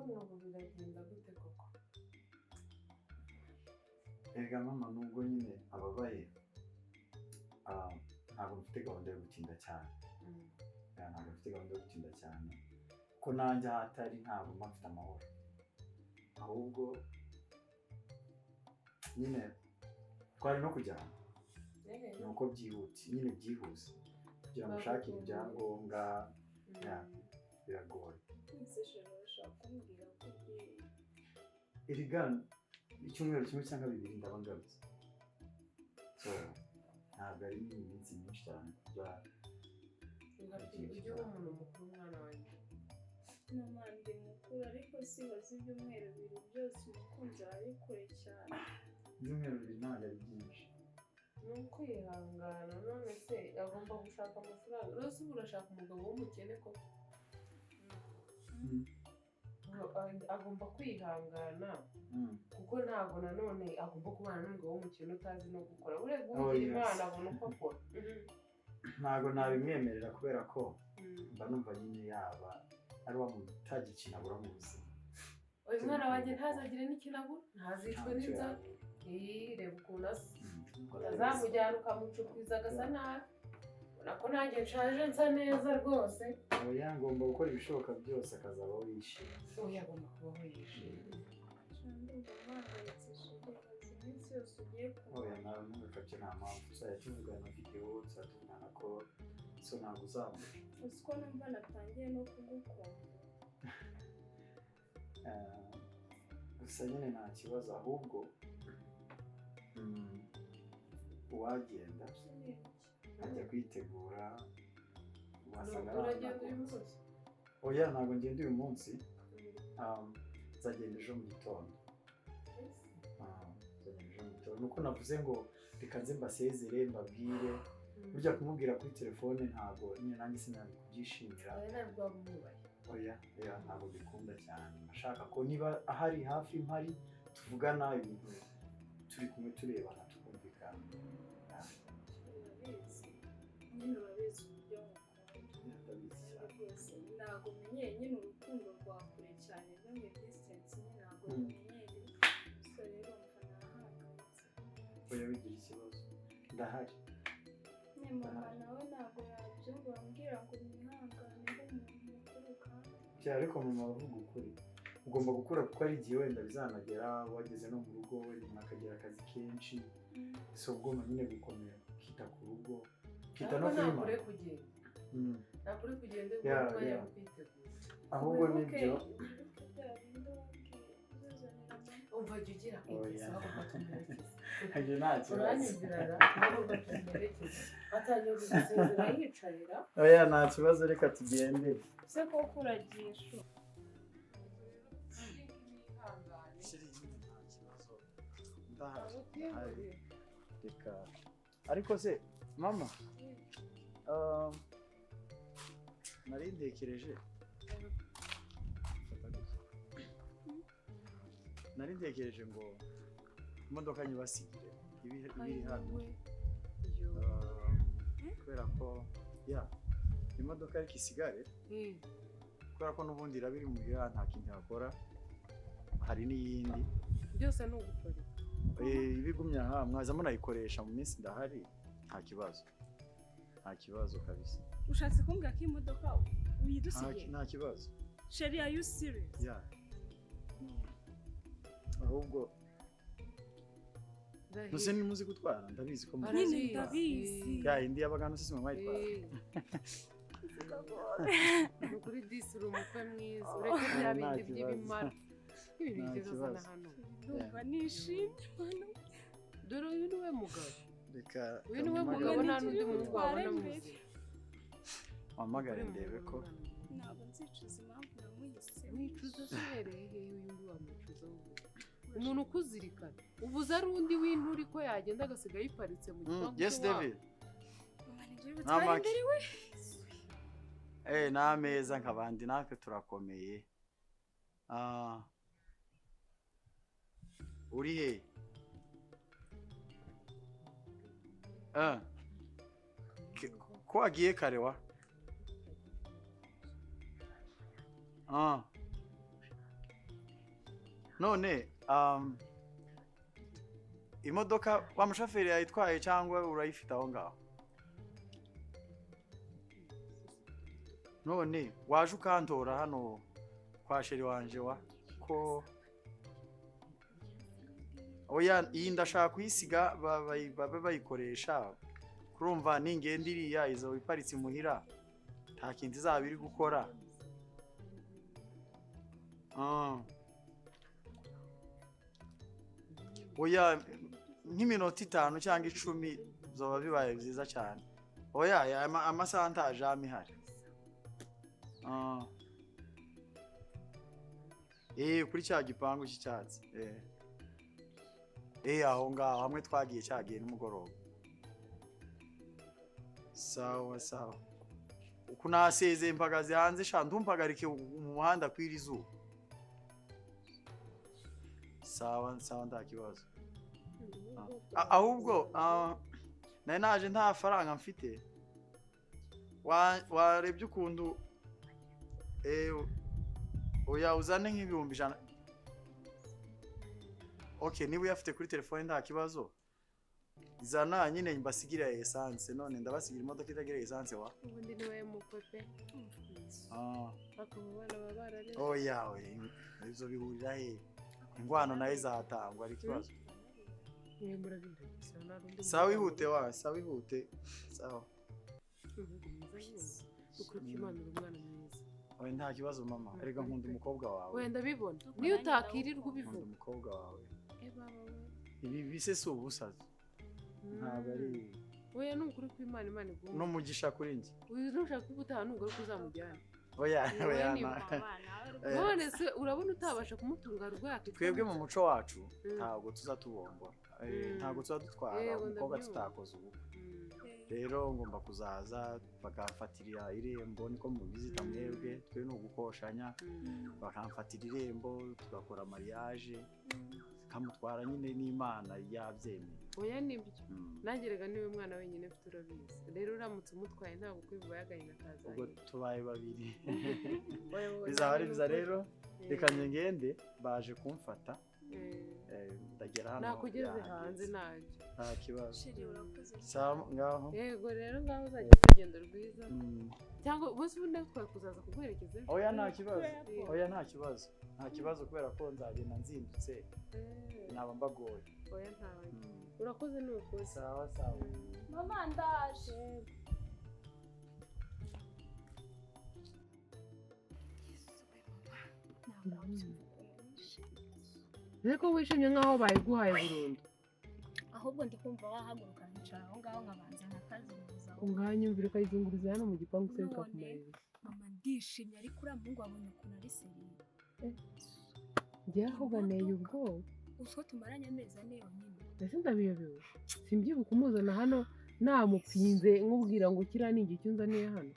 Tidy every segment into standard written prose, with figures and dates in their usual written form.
None ubu biragenda gute koko? Erega mama, nubwo nyine ababaye, ntabwo mfite gahunda yo gutinda cyane. Yeah, ntabwo mfite gahunda yo gutinda cyane, kuko nanjye aho atari ntabwo mba mfite amahoro. Ahubwo nyine twari no kujyana, ni uko byihuse nyine, byihuse kugira ngo ushakire ibyangombwa. Yeah, biragoye. Ese chéri, urashaka kumbwira ko ugiye? Erega icyumweru kimwe cyangwa 2 ndaba ngarutse, so ntabwo ari iminsi myinshi cyane kuba. Ujye uba umuntu mukuru, mwana wanjye. Mama, ndi mukuru, ariko sibaza ibyumweru 2 byose umukunzi wawe ari kure cyane. Ibyumweru 2 ntabwo ari byinshi. Ni ukwihangana. None se agomba gushaka amafaranga? Rwose ubu urashaka umugabo w'umukene koko? Agomba kwihangana, kuko ntabwo nanone agomba kubana n'umugabo w'umukene utazi no gukora. Urega Oh, ugira yes. Imana abona uko akora. Ntabwo nabimwemerera, kubera ko mba numva nyine yaba ari wa muntu utagira ikintu abura mu buzima. Uyu mwana wanjye ntazagire n'ikintu abura, ntazicwe Ntacyo n'inzara. yabura. Reba ukuntu asa. Utazamujyana Utazamujyana ukamucukwiza agasa nabi, ubona ko nanjye nshaje nsa neza rwose. Oya, ngomba gukora ibishoboka byose akazabaho yishimye. Oya, agomba kubaho yishimye. Ndumva mpangayitse, chéri. Maze iminsi yose ugiye Oya, kumara. nawe ntugakabye, nta mpamvu. Tuzajya tuvugana videwo, tuzajya tuvugana ko, so ntabwo uzambura. Uzi ko numva natangiye no kugukunda? Gusa nyine nta kibazo, ahubwo uwagenda ajya kwitegura, wasanga ari Uragenda uyu ahantu. munsi? Oya, ntabwo ngenda uyu munsi. Nzagenda ejo mu gitondo. Nzagenda ejo mu gitondo. Nuko navuze ngo reka nze mbasezere, mbabwire. Burya kumubwira kuri telefone ntabwo nyine nanjye sinari kubyishimira. Oya, ntabwo waba umwubaye. Oya oya, ntabwo mbikunda cyane. Ashaka ko niba ahari hafi mpari, tuvugana ibintu turi kumwe, turebana, tukumvikana. Urabizi nyine, urabizi uburyo ngukunda. Ndabizi cyane. Rwose ntabwo menyeye nyine urukundo rwa kure cyane, long distance nyine ntabwo menyereye. So rero mva nahangayitse. Oya, bigira ikibazo, ndahari. Nyine mama nawe ntabwo yabyumva, ambwira ngo mwihangane nk'umuntu mukuru kandi. Cyane, ariko mama bavuga ukuri, ugomba gukura, kuko ari igihe wenda bizanagera wageze no mu rugo, wenda umuntu akagira akazi kenshi, si ugomba nyine gukomera, ukita ku rugo, ukita no Ariko kuri ntakure mama. kugenda, ntakure kugenda Yeah, umwanya yeah. wo kwitegura. Ahubwo Wibuke, nibyo. wibuke bya bindi wambwiye uzazanira mama. Umva, jya ugira Oya. ingeso, ahubwo tumuherekeze. Ibyo nta kibazo. Uranyumvirara, ahubwo tumuherekeze. Atangiye kugusezera yicarira. Oya, nta kibazo, reka tugende. Se koko uragiye shu? Chéri, nyine nta kibazo, ndahari, ndahari. Reka, ariko se mama, nari ntekereje. Fata gusa. Nari ntekereje ngo imodoka nyibasigire ibe iri hano. Kubera ko ya imodoka ariko isigare, kubera ko n'ubundi iraba iri muhira, nta kintu yakora, hari n'iyindi. Byose ni uguparika. Ibigumye aha, mwaza munayikoresha mu minsi ndahari, nta kibazo, nta kibazo kabisa. Ushatse kumbwira ko imodoka uyidusigiye? Nta kibazo. Chéri, are you serious? Yeah, ahubwo ntuse ntimuzi gutwara? Ndabizi ko muzi. Nyine ndabizi. Ya indi yabaga hano se simwe mwayitwara? Ni ukuri disi, uri umukwe mwiza. Ureke bya Nta bindi kibazo. by'ibimara ibi Nta bigeze uzana kibazo. hano. Ndumva nishimye, Mana. Dore uyu ni we mugabo. Reka Uyu ni we kampamagare. mugabo, nta Nigire n'undi muhungu umutware wabona mu imbere. buzima. Mpamagare ndebe ko. Ntabwo nzicuza impamvu namuhisemo. Mwicuza se uhereye hehe? Uyu nguyu wamwicuza wowe, umuntu ukuzirikana ubuze ari undi w'inturi ko yagenda agasiga yiparitse mu gipangu Yes. cy'iwabo. David. Mama, nigire Nta ubutware maki. imbere we. N'ameza nk'abandi, natwe turakomeye. Uri he? Ko wagiye kare wa? None imodoka wa mushoferi yayitwaye cyangwa urayifite aho ngaho? None waje ukantora hano kwa chéri wanje wa ko oya iyi ndashaka kuyisiga babe bayikoresha, kurumva ningenda iriya izo iparitse imuhira nta kintu izaba iri gukora. Oya nk'iminota 5 cyangwa 10 zoba bibaye byiza cyane. Oya amasaha ntajama ihari. Kuri cya gipangu cy'icyatsi. Aho ngaho hamwe twagiye cyagiye nimugoroba. Sawa sawa. Uku nasezeye mpagaze hanze sha ndumpagarike mu muhanda kwira izuba. Sawa sawa nta kibazo. Ahubwo nari naje nta faranga mfite. Warebye ukuntu oya uzane nk'ibihumbi 100. Okay, niba uyafite kuri telefone nta kibazo. Zana nyine mbasigira essence, none ndabasigira imodoka itagira essence wa. Ubundi niwe mukwepe. Oya oya ibyo bihurira he? Ingwano nayo izatangwa ari ikibazo. Sawa ihute wa, sawa ihute. Sawa. Oya nta kibazo mama, erega nkunda umukobwa wawe. Wenda bibona. Niyo utakirirwa ubivuga. Nkunda umukobwa wawe. Ibi bise si ubusazi. Ntabwo ari. Oya nukuri kw'Imana Imana iguhe. N'umugisha kuri njye. Uyu nushaka ubutaha nugaruka uzamujyana. Oya oya. None se urabona utabasha kumutunga rwaka. Twebwe mu muco wacu ntabwo tuzatubombora. Ntabwo tuzadutwara umukobwa tutakoze ubukwe. Rero ngomba kuzaza bakamfatirira irembo, niko mubizita mwebwe, twe ni ugukoshanya, bakamfatira irembo tugakora mariage, kamutwara nyine n'Imana yabyemeye. Oya nibyo. Nangerega niwe mwana wenyine mfite urabizi. Rero uramutse umutwaye ntabwo kwibuba yagahinda kaza. Ubwo tubaye babiri. Bizaba ari biza rero reka ngende baje kumfata. Ndagera hano nakugeze hanze naje nta kibazo. Sawa ngaho. Yego rero ngaho uzagira urugendo rwiza. Cyangwa bose ubundi twari kuzaza kuguherekeza. Oya nta kibazo. Oya nta kibazo. Nta kibazo kubera ko nzagenda nzindutse. Naba mbagoye. Oya ntawe. Urakoze nukoze. Sawa sawa. Mama ndaje. Ariko wishimye nkaho bayiguhaye burundu. Ahubwo ndi kumva wahaguruka nkicara aho ngaho nkabanza nkakazunguza. Unganyumvira ukayizunguriza hano mu gipangu se bikakumarira. Mama ndishimye ariko uriya muhungu wabonye ukuntu ari seriye. Njye ahubwo neye ubwoba. Utwo tumaranye amezi 4 yonyine. Ese ndabiyobewe. Simbyibuka umuzana hano namupinze nkubwira ngo kiriya ni igiki unzaniye hano.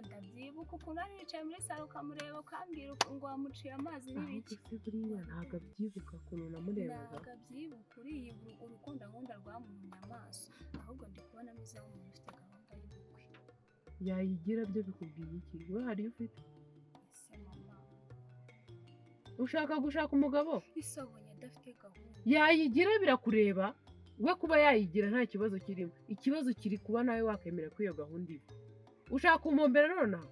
Ndabyibuka ukuntu ari yicaye muri salo ukamureba ukambwira ngo wamuciye amazi n'ibiki. Ahubwo se buriya ntabwo abyibuka ukuntu namurebaga. Ntabwo abyibuka, uriya urukundo nkunda rwamuhumye amaso. Ahubwo ndi kubona ameze nk'umuntu ufite gahunda y'ubukwe. Yayigira byo bikubwiye iki? We hari iyo ufite? Ese mama. Ushaka gushaka umugabo? Isobonye adafite gahunda. Yayigira birakureba. We kuba yayigira nta kibazo kirimo. Ikibazo kiri kuba nawe wakemera ko iyo gahunda iba. Ushaka kumpombera nonaha?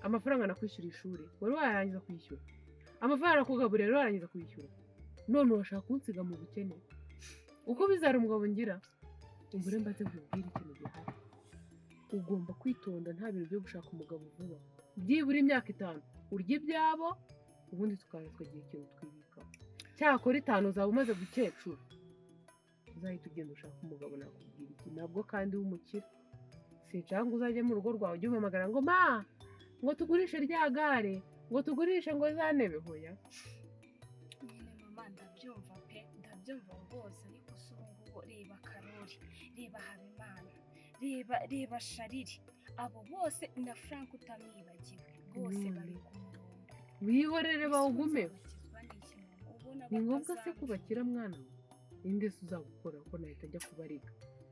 Amafaranga nakwishyura ishuri wari warangiza kwishyura, amafaranga nakugaburira wari warangiza kwishyura, none urashaka kunsiga mu bukene. Uko bizara umugabo ngira umbure mbaze nkubwire ikintu gihari. Ugomba kwitonda, nta bintu byo gushaka umugabo vuba. Byibura imyaka 5 urya ibyabo, ubundi tukaza tukagira ikintu twibikaho. Cyakora 5 uzaba umaze gukecura, uzahita ugenda ushaka umugabo. Nakubwira iki nabwo kandi w'umukire. Sinshaka ngo uzajye mu rugo rwawe ujye umpamagara ngo ma ngo tugurishe rya gare, ngo tugurishe ngo za ntebe. Hoya nyine mama ndabyumva pe, ndabyumva rwose. Ariko si ubu ngubu reba Karori, reba Habimana, reba Shariri, abo bose na Frank utamwibagiwe, bose bari ku murongo. Wihorere bawugumeho. Ni ngombwa se kubakira mwana we? Inde se uzagukora ko nahita ajya kubariga?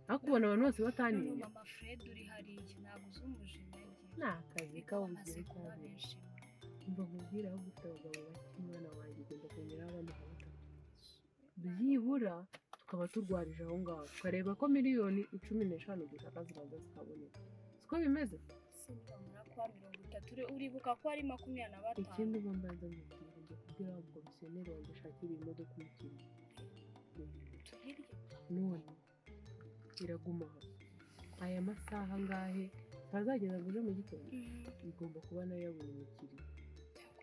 Ariko ubona abantu bose bataniye. Mama Fred uri hariya ntabwo uzi umujinya agira. Ni akazi kawugira cyane. Umva nkubwire, ahubwo ufite abagabo bake mwana wanjye, ugomba kongeraho abandi nka batatu byibura, tukaba turwarije aho ngaho, tukareba ko miliyoni 15 dushaka zibanza zikaboneka. Siko bimeze? Nibamara kuba 30, uribuka ko ari 25. Ikindi uba mbanza nkubwira, njya kubwira wa mukomisiyoneri wanjye ashakira iyi modoka umukiriya. Tuyirye? None iraguma aha aya masaha angahe? Ntazageza ngo ejo mu gitondo igomba kuba nayo yabonye umukiriya.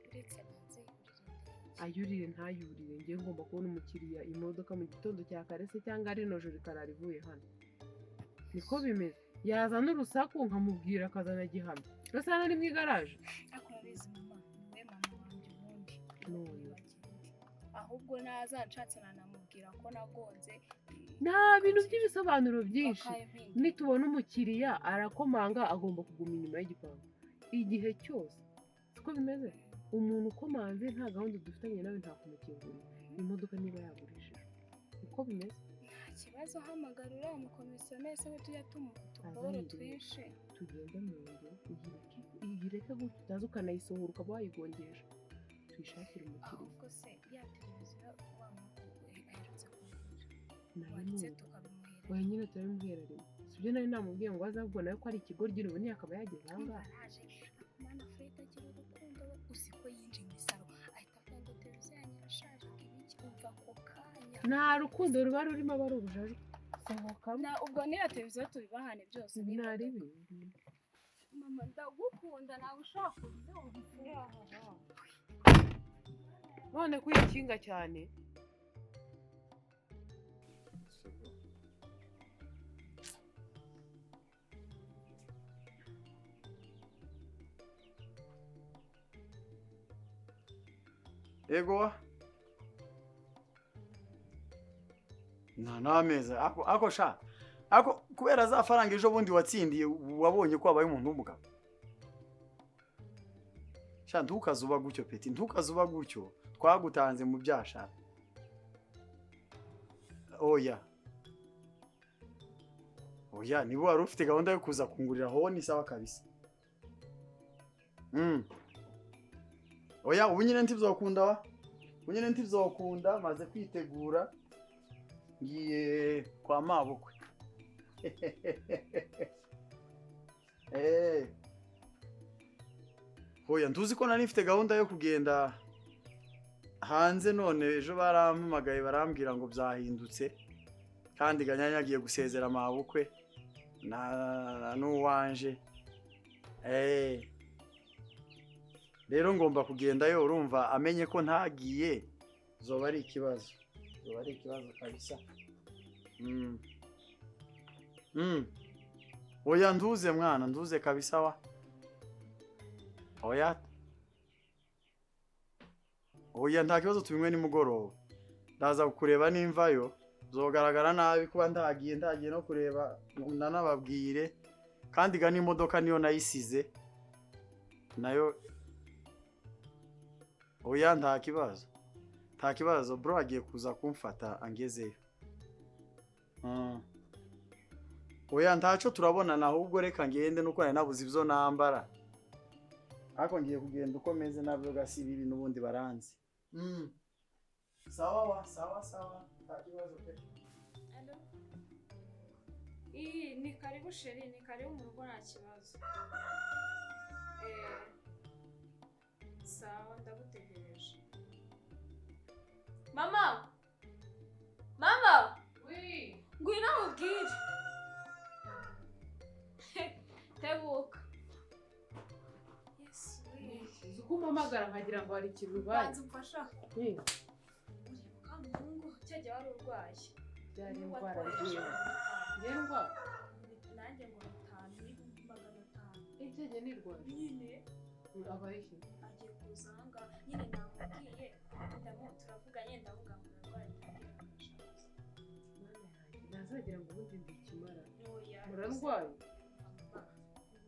Uretse banze yurire indege. Ayurire ntayurire, ngewe ngomba kubona umukiriya. Imodoka mu gitondo cya kare se cyangwa rino joro ikarara ivuye hano, niko bimeze. Yazana urusaku nkamubwira akazana gihamya. Rwose hano ni mu igaraje. Ariko urabizi mama, niwe mama wanjye ubundi. None. Ntibagende. Ahubwo naza nshatse nanamubwira ko nagonze. Nta bintu by'ibisobanuro byinshi. Bakabimpindura. Nitubona umukiriya arakomanga, agomba kuguma inyuma y'igipangu igihe cyose. Siko bimeze? Umuntu ukomanze nta gahunda dufitanye nawe, nta kumukingurira imodoka niba yagurishijwe. Uko bimeze. Nta kibazo, hamagara uriya mukomisiyoneri se we tujya tumuha utuboro Azayirebe. twinshi. Tugende mu nzu, uyireke, uyireke gutyo, utaza ukanayisohora ukaba wayigongesha. Tuyishakire umukiriya. Ahubwo se ya televiziyo wa muhungu aherutse kugura, Nayo wanditse ni uko. tukabimuhera? Oya nyine, turabimuhera rimwe. Sibyo nari namubwiye ngo azabwo nawe ko ari ikigoryi, ubu akaba yageze aha ngaha. Araje akumana. Fred agira urukundo we. Uzi ko yinjiye muri salo ahita avuga ngo televiziyo yanjye irashaje, ngo ibiki, umva ako kanya. Nta rukundo ruba rurimo, aba ari ubujajwa. Sohokamo. Na ubwo niyo televiziyo tubibahane byose Nta n'imodoka. ribi. Mama, ndagukunda, ntabwo ushobora kubyumva. None kuyikinga cyane. Sego. Ego. Nta n'ameza ako sha ako kubera za faranga ejo bundi watsindiye, wabonye ko wabaye umuntu w'umugabo sha. Ntukazuba gutyo petit, ntukazuba gutyo, twagutanze mu byashara. Oya oya, niba wari ufite gahunda yo kuza kungurira ho ni sawa kabisa. Oya, ubu nyine ntibzokunda wa, ubu nyine ntibzokunda. Maze kwitegura, ngiye kwa mabukwe. Eh. Oya, ntuzi ko nari mfite gahunda yo kugenda hanze, none ejo barampamagaye barambwira ngo byahindutse, kandi Ganyanya agiye gusezera mabukwe na n'uwanje. Eh. Rero ngomba kugendayo, urumva amenye ko ntagiye zoba ari ikibazo, zoba ari ikibazo kabisa. Oya, nduze mwana, nduze kabisa wa. Oya. Oya, nta kibazo, tubinywe nimugoroba. Ndaza kukureba nimvayo, zogaragara nabi kuba ntagiye no kureba ndanababwire. Kandi ga n'imodoka niyo nayisize. Nayo. Oya, nta kibazo. Nta kibazo, bro agiye kuza kumfata angezeyo. Oya, ntaco turabonana, ahubwo reka ngende nuko nari nabuze ibyo nambara. Ariko ngiye kugenda uko meze nabyo gasi bibi n'ubundi baranzi. Sawa wa, sawa sawa. Nta kibazo pe. Allo? Iyi ni karibu chéri, ni karibu mu rugo, nta kibazo. Eh, sawa, ndagutegereje. Mama! Mama! Ngwino nkubwire. Tebuka. Yesu we. Uzi ko umpamagara nkagira ngo hari ikintu ubaye? Banza umfasha. Uribuka muhungu cya gihe wari urwaye? Byari Niwe indwara watwohereje ngewe. 500. Ngewe ndwara? Nanjye ngo 5 n'500,000. Icyo gihe nirwaye? Nyine. Abaye iki? Agiye kuza ahangaha nyine, namubwiye, ndamu turavuganye, ndavuga ngo urarwaye, ndabwira ngo ndashaje. Mana yanjye, ntazagira ngo ubundi ndi ikimara. Oya. Murarwaye? Mama,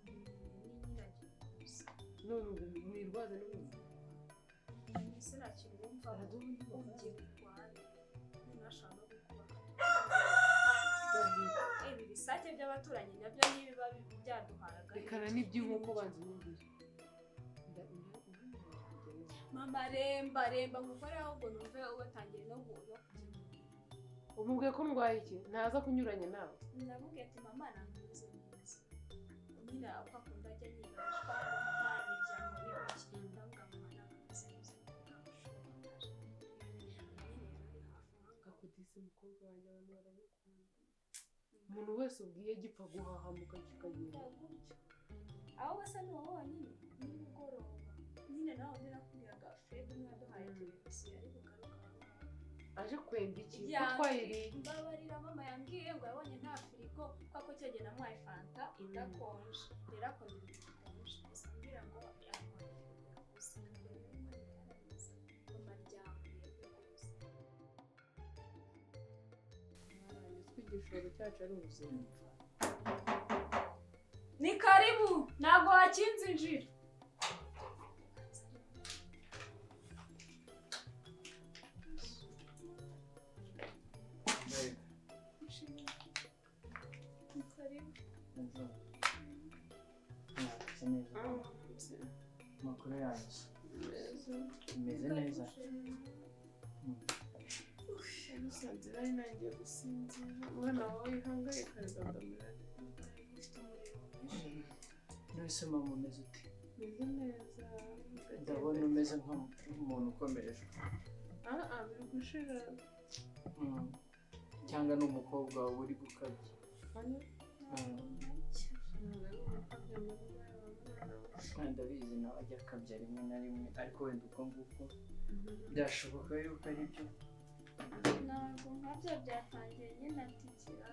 nyine agiye kuza. None ubu mwirwaze n'ubundi? Ese nta kintu wumva? Araduha undi ugiye mafaranga. kurwara none ashaka no gukubaka. Ndahiro. Ibi bisake by'abaturanyi nabyo ntibiba byaduhaye agahinda. Rekana n'iby'inkoko, banza unyumvire. Mama remba remba nkukore ahubwo numve watangiye no kujya. Umubwiye ko ndwaye iki? Ntaza kunyuranya nawe. Ndamubwiye ati mama ntabwo meze neza. Nyine uko akunda ajya yibeshwa mama imiryango n'ibiki. Ndavuga mama ntabwo meze neza. Akudise umukobwa wanjye abantu barabikunda. Umuntu wese ubwiye gipfa guhahamuka kikagenda. Ahubwo se ni wowe wonyine nimugoroba nyine nawe undi nakubwiraga Fred umwe yaduhaye televiziyo ari bugaruka aje kwenda iki ko twayiriye. Mbabarira mama yambwiye ngo yabonye nta firigo kuko cyo gihe namuhaye fanta idakonje rero akunda ibintu bikonje gusa ambwira ngo yamuhaye firigo yaguze ubwo rero nyine yarabizi mama ryambuye rwose. Igishoro cyacu ari ubuzima. Ni karibu ntabwo wakinze injira. Amakuru yanjye imeze neza. Musanze nari nangiye gusinzira umwana wawe ihangayika ndamurira. None mama umeze ute? Meze neza. Ndabona umeze nk'umuntu ukomereje. Biri gushira. Cyangwa ni umukobwa wawe uri gukabya. Ndabizi nawe ajya akabya rimwe na rimwe ariko wenda uko nguko byashoboka yuko ari byo. Ntabwo nkabyo byatangiye nyine atikira.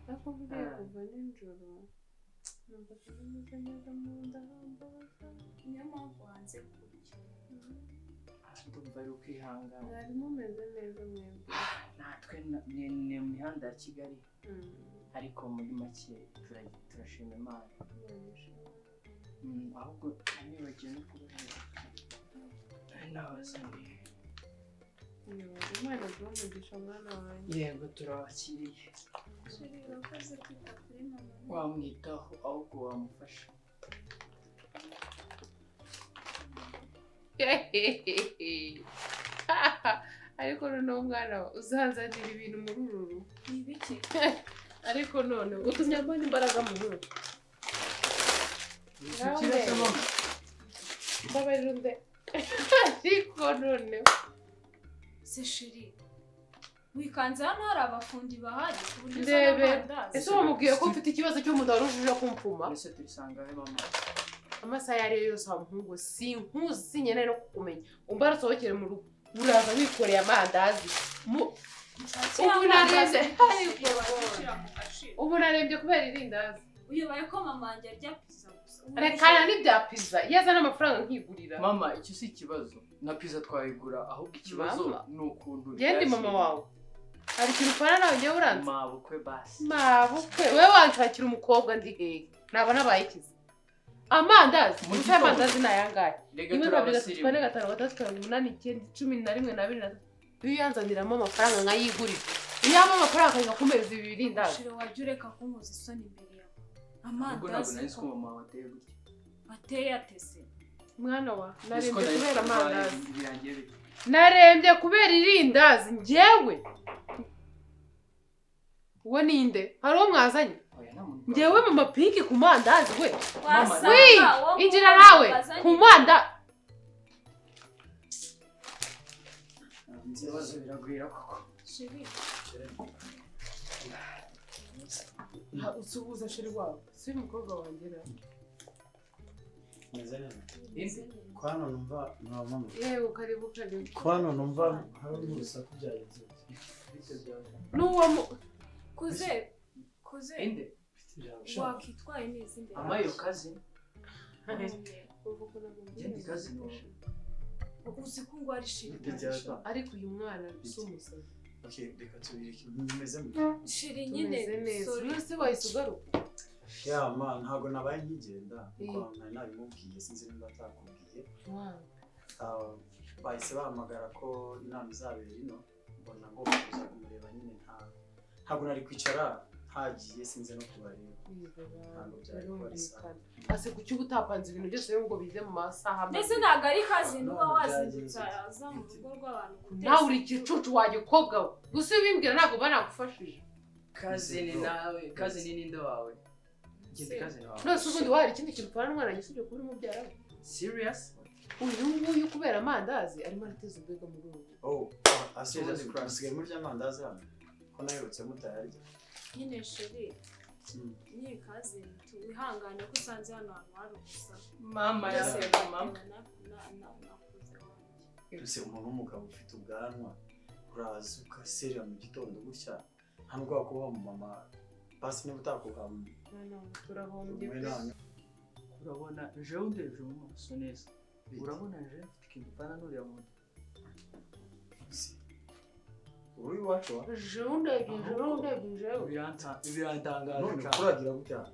Ariko buriya kuva nijoro numva atameze neza mu nda hambaza. Niyo mpamvu wanze kurya. Ndumva ari ukwihangana. Mwari mumeze neza mwebwe? Natwe ni mu mihanda ya Kigali ariko muri make turashima Imana. Ahubwo nibagiwe no kubahera nabazaniye. Imana iguhe umugisha mwana wanjye. Yego turabakiriye. Urakoze kwita kuri mama. Wamwitaho ahubwo wamufasha. Ariko noneho mwana wa uzanzanira ibintu muri uru rugo. Ni ibiki? Ariko none utumye mbona imbaraga mu rugo. Mbabarira unde. Ariko noneho se sheri wikanze hano hari abafundi bahari ku buryo uzana amandazi. Ese wamubwiye ko mfite ikibazo cy'umuntu wari uje kumpfuma? Ese tubisanga he mama? Amasaha ayo ariyo yose wa muhungu sinkuzi nkeneye no kukumenya. Umbara usohokere mu rugo uraza wikoreye amandazi. Ubu narembye kubera irindazi. Uyobaye ko mama wanjye arya pizza gusa. Rekana n'ibya pizza iyo azana amafaranga nkigurira. Mama icyo si ikibazo na pizza twayigura ahubwo ikibazo ni ukuntu ngende mama wawe hari ikintu ukora nawe ngewe uranze. Mabukwe basi. Mabukwe wewe wanshakira umukobwa ndi hehe? Naba nabaye ikizi. Amandazi gusa amandazi ni ayangahe? 1 2 3 4 5 6 7 8 9 10 11 12 13. Iyo yanzaniramo amafaranga nkayigurira. Iyo yaba amafaranga akajya ku mezi 2 ndazi. Shiro wajya ureka kunkoza isoni imbere yawe. Amandazi nari ko mama wateye gutya. Ateye atese. Mwana wa narembye kubera amandazi. Narembye kubera irindazi njyewe. Uwo ninde? Hari uwo mwazanye? Njyewe mama Pinki ku mandazi we. Wi, injira nawe ku manda. Ibibazo biragwira koko. Shiri. Usuhuza shiri wawe. Si umukobwa wanjye ra. Meze neza. Ko hano numva mama. Yego karibu karibu. Ko hano numva hari urusaku byagenze. Nuwo kuze kuze. Inde. Wakitwaye neza imbere. Amayo kazi. Gendi kazi no. Uzi ko ngo ari shiri. Ariko uyu mwana si umusazi. Okay, reka tubireke. Mumeze mute? Shiri nyine. Sorry. None wahise ugaruka? Ya ma ntago nabaye nkigenda kuko nari nabimubwiye sinzi nimba atakubwiye. Bahise bahamagara ko inama izabera ino mbona ngomba kuza kumureba nyine ntabwo nari kwicara Ntagiye sinze no kubareba. Ntabwo byari kuba ari sawa. Ase kuki uba utapanze ibintu byose ngo bize mu masaha make? Ndetse ntabwo ari cousin uba None wazindutse byagenze aza mu rugo rw'abantu guteza Nawe uri igicucu wagikobwa we. Gusa iyo ubimbwira ntabwo uba nagufashije. Cousin nawe, cousin ninde wawe? Genda cousin wawe. None se ubundi wahari ikindi kintu upfana n'umwana usibye kuba uri mubyara we? Serious? Uyu nguyu kubera amandazi arimo arateza ubwega muri uru rugo. Oh, ase Jesus ubundi Christ. musigaye murya amandazi hano? Ko naherutse mutayarya. Nyine chéri, ni cousin, wihangane ko usanze hano hantu hari ubusa. Mama Byose ya mama. byatewe nakuze wanjye. Ese umuntu w'umugabo ufite ubwanwa uraza ugaserera mu gitondo gutya, nta nubwo wakubaha umumama basi niba utakubaha Turahombye umwe pe. nanyu. Urabona jewe undeje mu maso neza. Urabona jewe mfite ikintu upfana n'uriya muntu. Uri iwacu wa? Jewe undebye, jewe undebye, jewe. Birantangaje None cyane. kuragira gutya?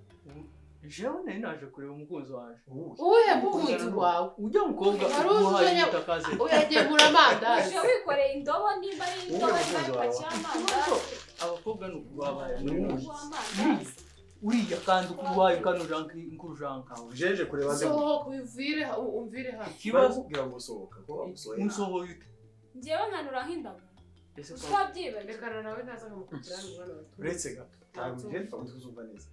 Jewe nari naje kureba umukunzi wanje. Uwuhe? Uwuhe mukunzi wawe? Ujya mukobwa Wari uzi uguhaye uzanye- yita cousin. Uyagemura amandazi. Uje wikoreye indobo, nimba ari indobo, Wowe nimba ari mukunzi wawe. ipaki y'amandazi. Abakobwa ni ukubabaye. W'amandazi. Uriya kandi ukubaye ukanujanka inkurujanka. Ujeje kureba nde? Sohoka ubivire, umvire hano. Ikibazo Barakubwira ngo sohoka ko bagusohoye. unsohoye ute? Njyewe nkanura nk'indagara. Ese ko Utwabyibagiwe. Rekana nawe ntaza nkamukubwira hano umwana wawe. Uretse gato. Ntabwo uje twumva neza.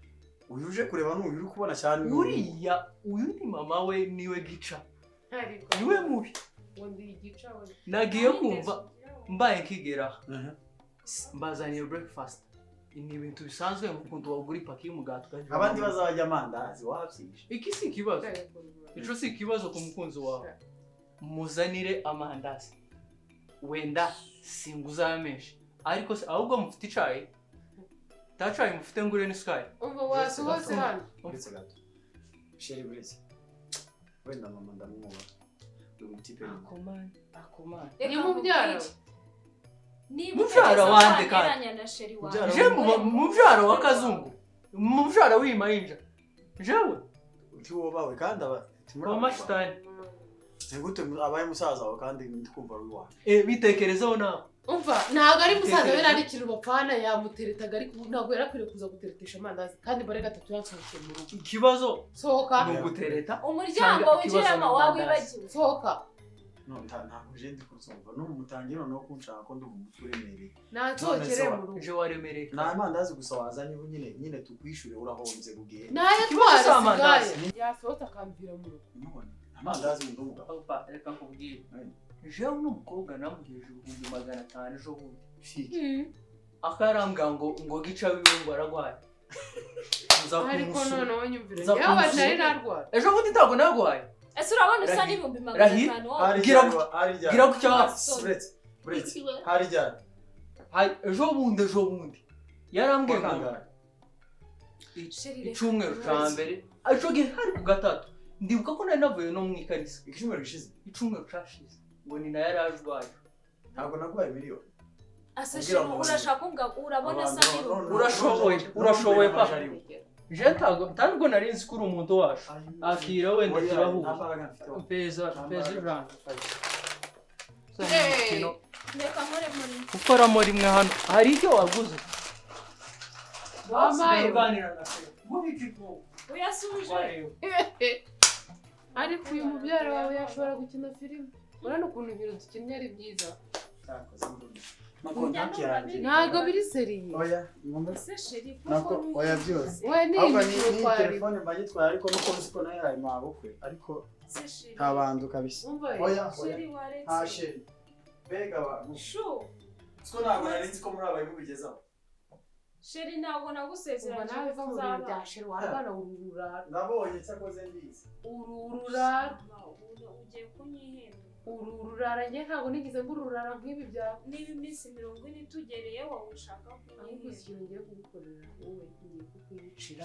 Uyu uje kureba ni uyu uri kubona cyane. Uriya uyu ni mama we niwe gica. Ariko Niwe mubi. ngo ndi igica we. Nagiye kumva mbaye nkigera mbazaniye breakfast. Ni ibintu bisanzwe nk'ukuntu wagura ipaki y'umugati ukajya. Abandi bazajya amandazi wabyishe. Iki si ikibazo. Ico si ikibazo ku mukunzi wawe. Muzanire amandazi. Wenda singuza menshi. Ariko se ahubwo mufite icayi? Ta cayi mufite ngure n'isukari. Umva wasohotse hano. Uretse gato. Chéri uretse. Wenda mama ndamwubaha. Uyu mutipe ni Akomane, akomane. Reka Ni mubyara we. nkubwire. Niba Mubyara utekereza ko wande kandi. wangereranya na chéri wawe. Mubyara Je mubyara wa kazungu. Mubyara w'imayinja. Jewe ntiwobawe kandi aba wa mashitani. Ni gute abaye musaza wawe kandi ndi kumva ari uwawe? Bitekerezeho nawe. Umva ntabwo ari musaza we, nta n'ikintu bapfana, yamuteretaga ariko ubu ntabwo yari akwiriye kuza guteretesha amandazi kandi mbare gatatu yansohokeye mu rugo. Ikibazo Sohoka. ni ugutereta. Umuryango Cyangwa ikibazo winjiramo ni wawibagiwe. Sohoka. No ntabwo uje ndi kuzumva. N'ubu mutangiye noneho kunshaka ko ndi umutwe uremereye. Nansohokere mu rugo. Je waremereye. Nta amandazi gusa wazanye ubu nyine nyine tukwishyure urahombye bugihe. Nayo Ikibazo si twara amandazi. sigaye. Yasohotse akamvira mu rugo. None amandazi ni umugabo. Papa, reka nkubwire. Jewe n'umukobwa namuheje 500,000 ejo bundi. Akarambwira ngo gica wiwe ngo aragwaye. Nza Ariko kumusura. noneho nyumvira. Nza Yewe kumusura. nari narwara. Ejo bundi ntabwo naguhaye. Ese urabona usa Rahira. n'500,000 wowe? Hari Gira ryari hari ryari. Gira gutya. Uretse uretse hari ryari. Hai, ejo bundi ejo bundi. Yarambwiye ngo Wakangaye. Chéri, reka icyumweru cya mbere. Ico gihe hari ku gatatu. Ndibuka ko nari navuye no mu ikanisa. Icyumweru gishize. Icyumweru cashize. Ngo ni nayo yari arwaye. Ntabwo naguhaye miliyoni. Ase Ubwira chéri, ngo urashaka kumbwira urabona asa n'ibihumbi. Urashoboye, urashoboye papa. Je ntabwo ntabwo nari nzi ko uri umuntu wacu. Akira wenda Oya, nta turahuza. mbaraga mfite. Peza, peza ijana. Hey. Reka nkore muri. Ukoramo rimwe hano. Hari icyo waguze? Wampaye. Uganira na se. Guha ikigo. Uyasubije. Wareba. Ariko uyu mubyara wawe yashobora gukina filime. Urabona ukuntu ibintu dukinnye ari byiza. Cyakoze mbona. Makontakiti yanjye. Ntabwo biri sérieux. Oya, ngomba Ese chéri, Nako, kuko oya byose. We ni Ahubwo ni imikino ni twari. telefone mba nyitwaye ariko nuko nzi ko nayo yahaye mabukwe ariko Ese chéri. nta bantu kabisa. Umva ye. Oya, oya. Chéri Nta waretse. chéri. Mbega abantu. Shu. Siko ntabwo nari nzi ko muri abaye mubigezaho. Chéri ntabwo Umva nagusezeranyije nawe ko va mu bintu bya tuzabana. chéri warwana ururara. Nabonye cyakoze mbizi. Ururara. Ugiye kunyihindura. Ururara njye ntabwo nigeze mbura ururara nk'ibi byawe. Niba iminsi 40 itugereye wowe ushaka Ahubwo kunyihindura. ikintu ngiye kugukorera wowe ngiye kukwiyicira.